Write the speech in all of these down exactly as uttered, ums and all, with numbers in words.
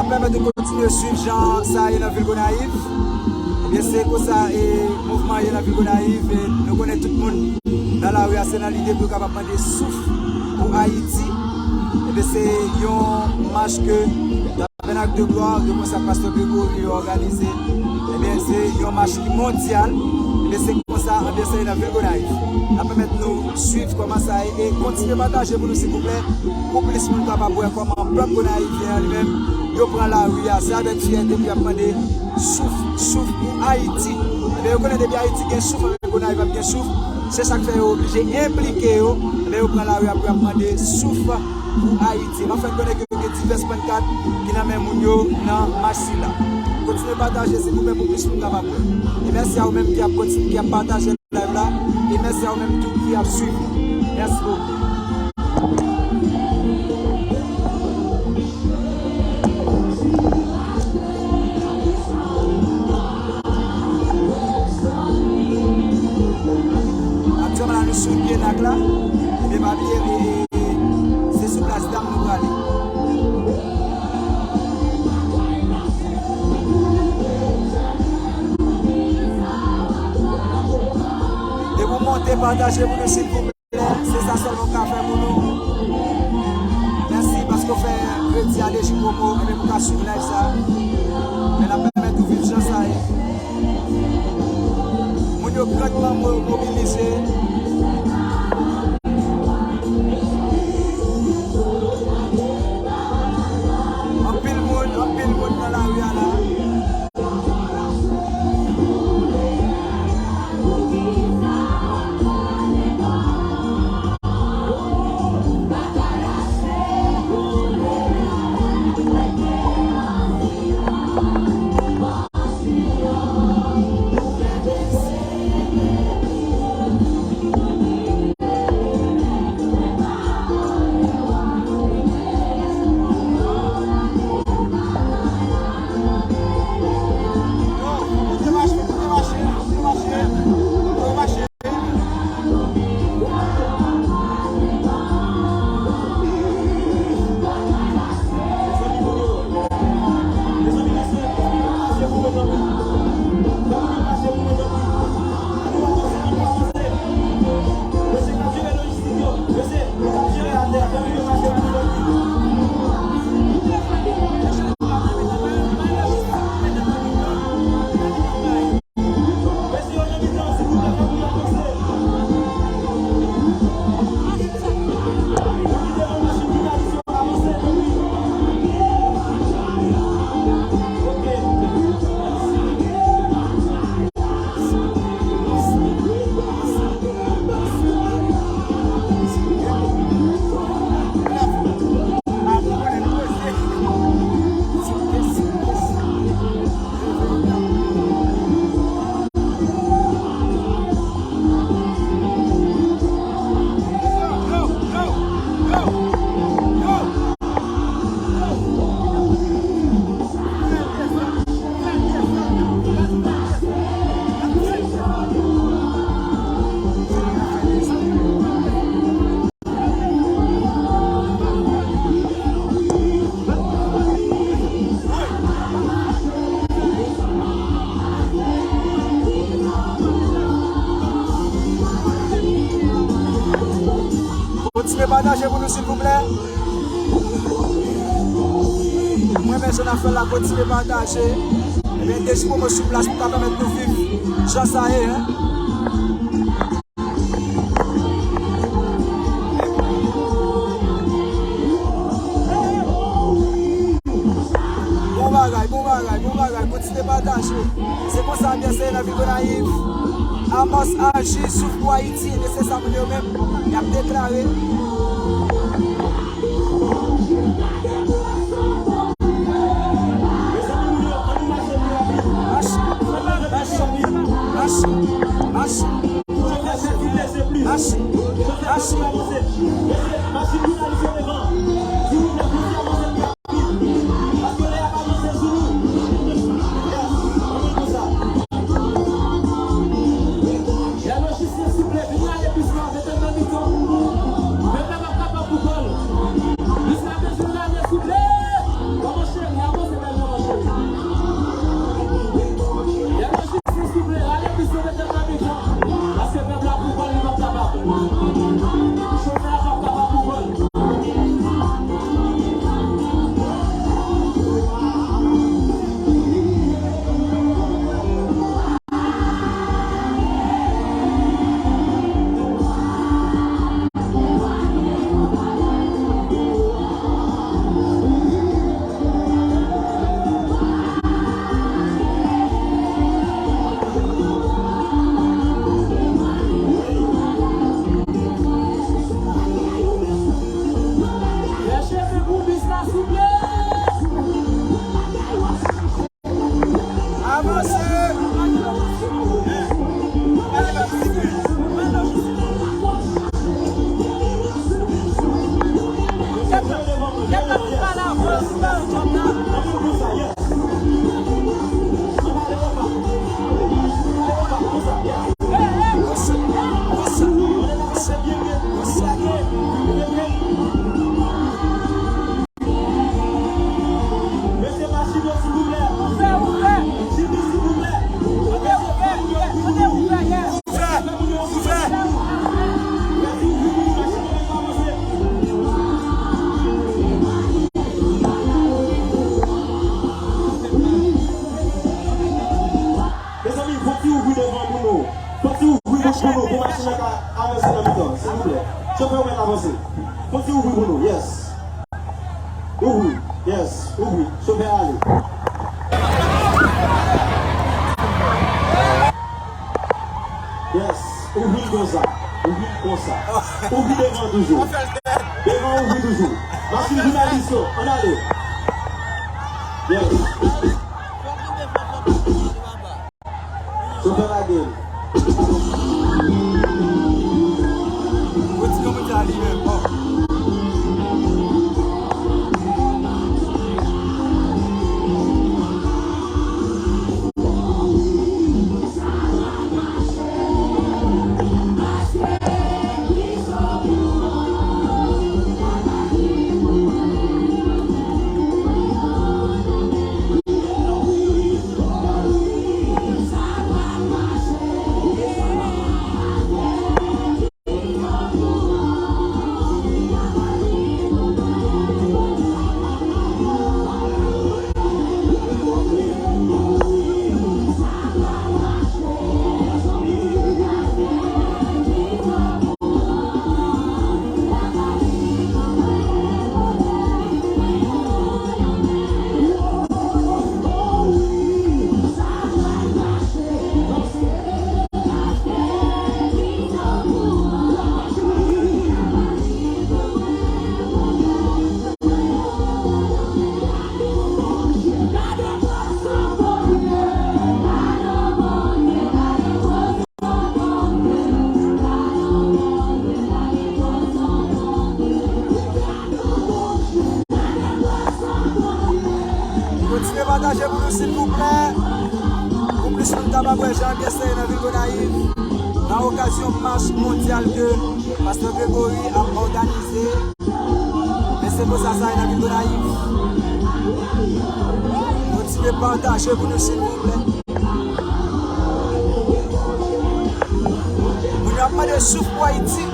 pèmèt nou kontinye swiv jan sa ye nan vil Gonayiv. Ebyen, se konsa e mouvman ye nan vil Gonayiv. E nou konnen tout moun nan lari a, se nan lide pou yo kapab mande souf pou Ayiti. Ebyen, se yon mach ke Tabènak de Glwa, de konsa Pastè Gregory yo òganize. Ebyen, se yon mach ki mondyal. Ebyen, se konsa anbyans la ye nan vil Gonayiv. N ap pèmèt nou swiv kòman sa ye e kontinye pataje pou nou, silvouplè, pou plis moun kapab wè kòman pèp Gonayivyen an li menm, yo pran lari a, se avèk fyète pou y ap mande souf, souf pou Ayiti. Ebyen, yo konnen depi Ayiti gen souf, avèk Gonayiv ap gen souf. Se sa k fè yo oblije enplike yo. Ebyen, yo pran lari a pou y ap mande souf pou Ayiti. M ap fè n konnen ke gen divès pannkat ki nan men moun yo nan mach sila. Kontinye pataje, silvouplè, pou plis moun kapab wè. E mèsi a ou menm ki ap kontinye, ki ap pataje live la. E mèsi a ou menm tou ki ap swiv. Mèsi bokou. Aktyèlman la, nou sou Pyenak la. Ebyen, pa bliye, e, e, e, se sou Plas Dam nou prale. Depi w monte, pataje pou nou, silvouplè. Se sa sèlman m ka fè pou nou. Mèsi paske w fè kredi a Deji Pwomo, ebyen, pou w ka swiv live sa. Men n ap pèmèt ou viv jan sa ye. Moun yo grandman mo-, mobilize. Anpil moun, anpil moun nan lari a la. Kontinye pataje pou nou, silvouplè. Mwen menm, jan n ap fè l la, kontinye pataje. Ebyen, Deji Pwomo sou plas pou ka pèmèt nou viv jan sa ye, en. Bon bagay, bon bagay, bon bagay. Kontinye pataje. Se konsa anbyans la ye nan vil Gonayiv. Amos Aji, souf pou Ayiti. Ebyen, se sa moun yo menm y ap deklare. Mache, mache, mache, mache. Mache, mache. Avanse. Kontinye ouvri pou nou. Yes. Ouvri. Yes. Ouvri. Chofè ale. Yes. Ouvri l konsa. Ouvri l konsa. Ouvri devan toujou. Devan ouvri toujou. Machin jounalis yo. Ann ale. Yes. Chofè lage l. Pwodiksyon mondyal li menm. Kontinye pataje pou nou, silvouplè. Pou plis moun kapab wè jan anbyans lan ye nan vil Gonayiv, nan okazyon mach mondyal ke Pastè Gregory ap òganize. Men se konsa sa ye nan vil Gonayiv. Kontinye pataje pou nou, silvouplè. Moun yo ap mande souf pou Ayiti.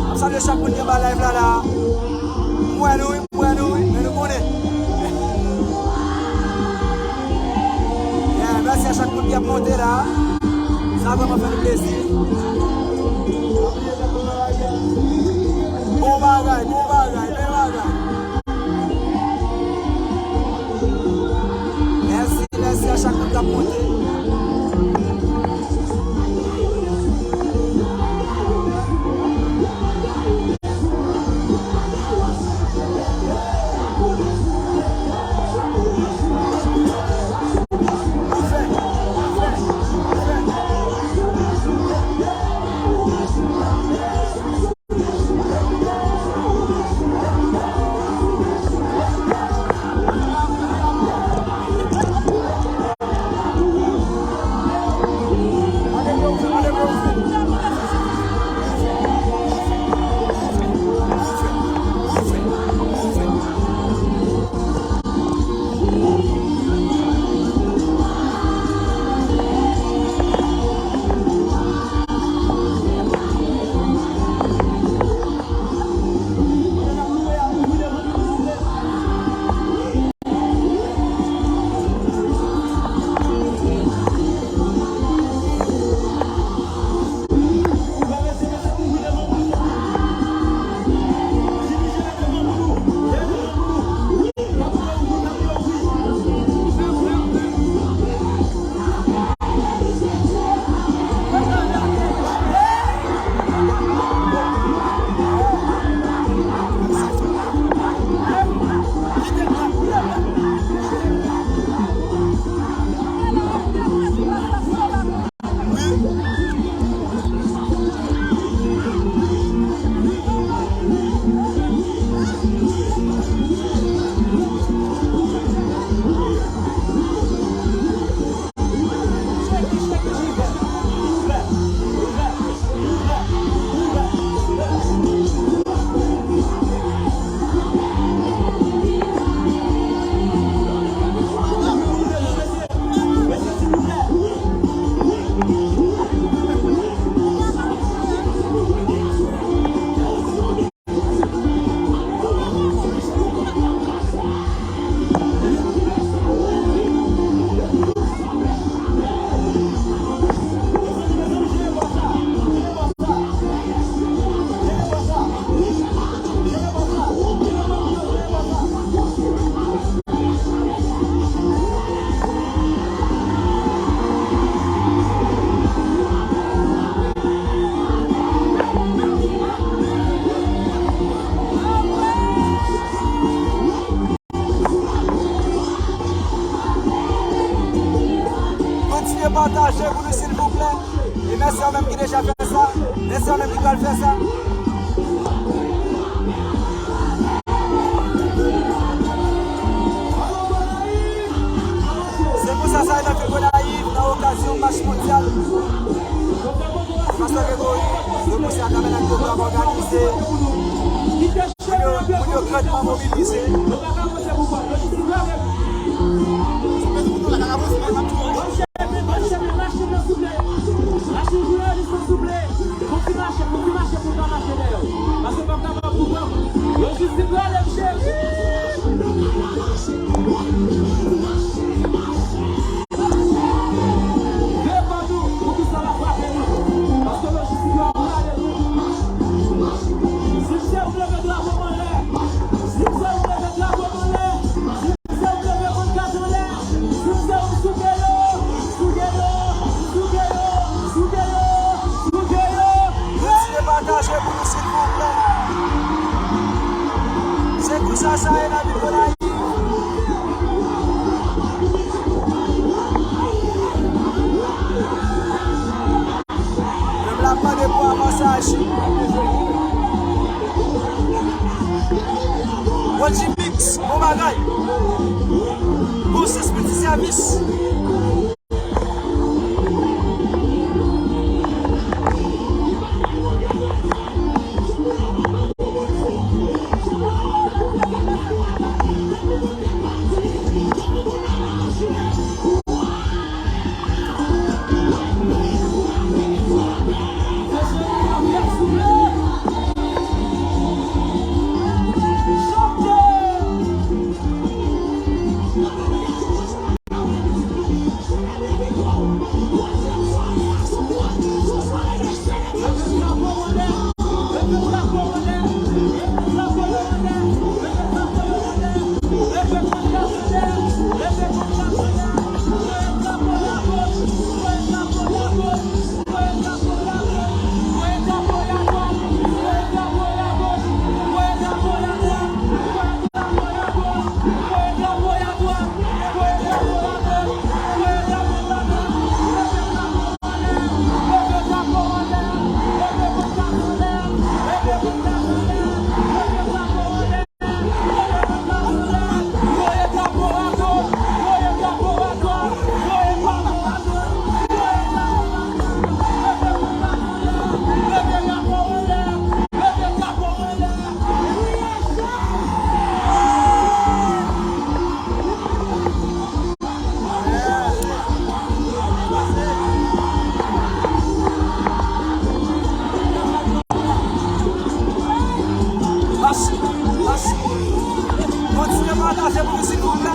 M ap salye chak moun ki anba live la, la. M wè nou, wi, m wè nou, wi, men nou konnen. Yeah, mèsi a chak moun ki ap monte la. Sa vrèman fè nou plezi. Bon bagay, bon bagay, bèl bagay. Mèsi, mèsi a chak moun k ap monte. fè sa. Mèsi a menm ki pral fè sa. Se konsa sa ye nan vil Gonayiv nan okazyon mach mondyal. Pastè Gregory, yo konsa kanmenm ak yo ap òganize. Moun yo, moun yo grandman mobilize. Devan nou, poukisa l ap frape nou? Paske lojistik yo ap rale nou. Si se ou leve drapo m anlè, si se ou leve drapo m anlè, si se ou leve pankat anlè, si se ou souke yo, souke yo, souke yo, souke yo, souke yo. Kontinye pataje pou nou, silvouplè. Se konsa sa ye nan vil Gonayiv. Pèp la ap mande pou avanse aji. Rodjimix, bon bagay. Bon sans, piti sèvis. Kontinye pataje pou nou, silvouplè.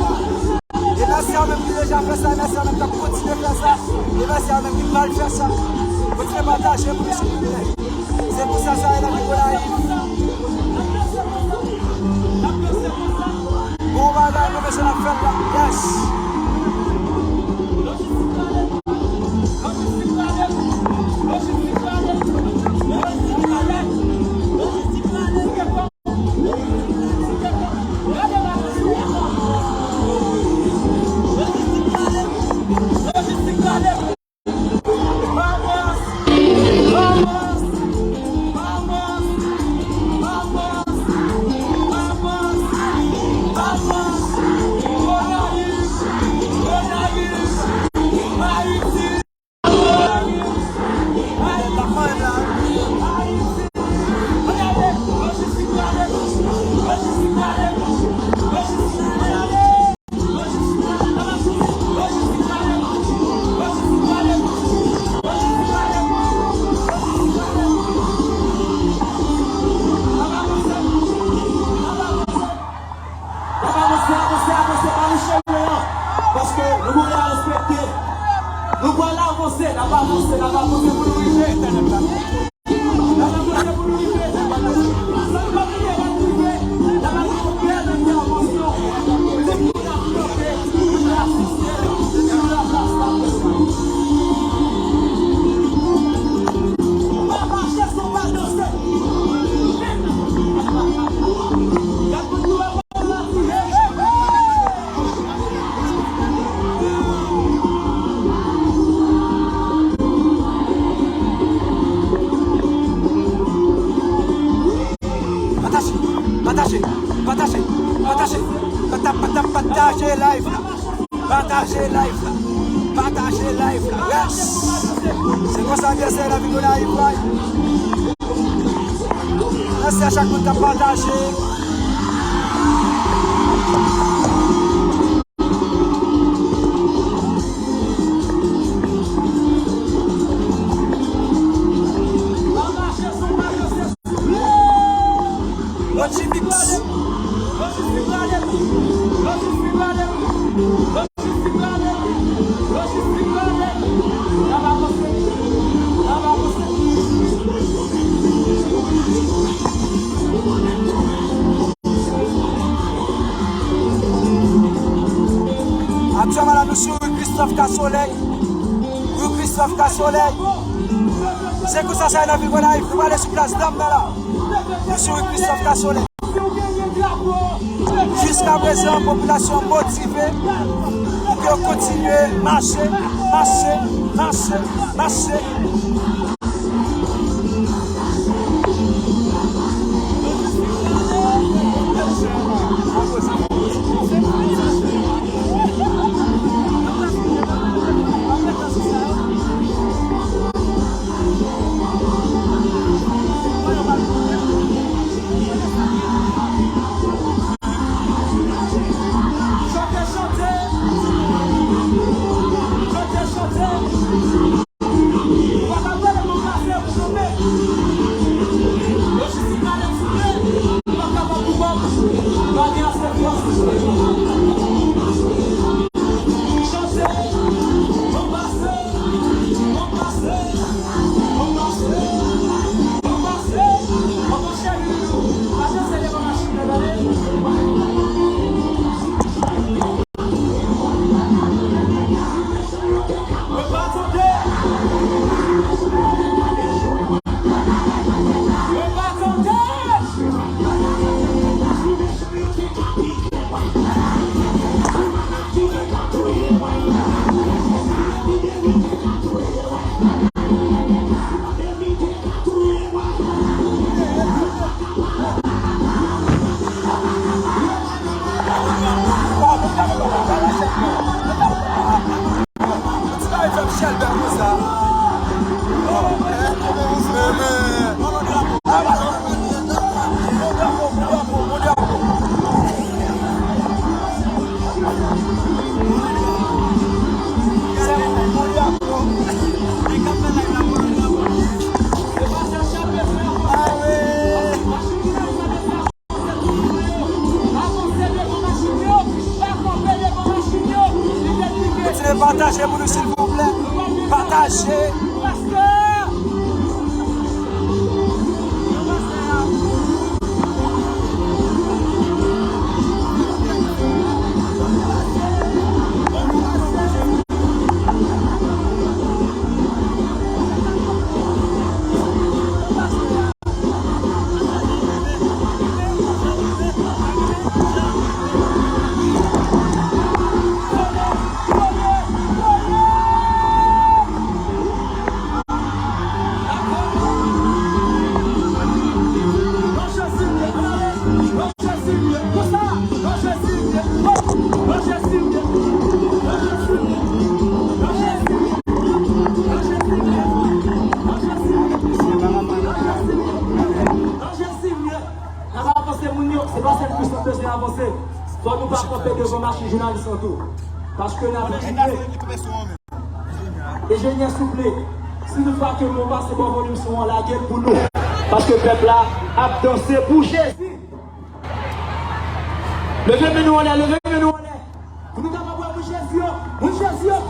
E mèsi a menm ki deja fè sa, e mèsi a menm k ap kontinye fè sa, e mèsi a menm ki pral fè sa. Kontinye pataje pou nou, silvouplè. Se konsa sa ye nan vil Gonayiv. Bon bagay, nou bezwen ap fè l la. Yes. Pataje, pataje, pataje, pata-, pata-, pataje live la. Pataje live la. Pataje live la. Yes. Se konsa advèsè la vin nan live la. Mèsi a chak moun k ap pataje. Roger Mix. Aktyèlman la, nou sou Rue Christophe Casoley. Rue Christophe Casoley. Se konsa sa ye nan vil Gonayiv. Nou prale sou plas dam nan la. Nou sou Rue Christophe Casoley. Jiskaprezan, popilasyon motive pou ke yo kontinye mache, mache, mache, mache. Chante, chante. Chante, chante. Kontinye pataje pou nou, silvouplè. Pataje. N ap avanse moun yo, se pa sèl Christophe bezwen avanse. Fò nou pa kanpe devan machin jounalis lan tou. Paske n ap rive. Enjenyè, souple, si toutfwa ke nou pase bò volim son an, lage l pou nou. Paske pèp la ap danse pou Jezi. Leve men nou anlè, leve men nou anlè. Pou nou kapab wè moun Jezi yo, moun Jezi yo,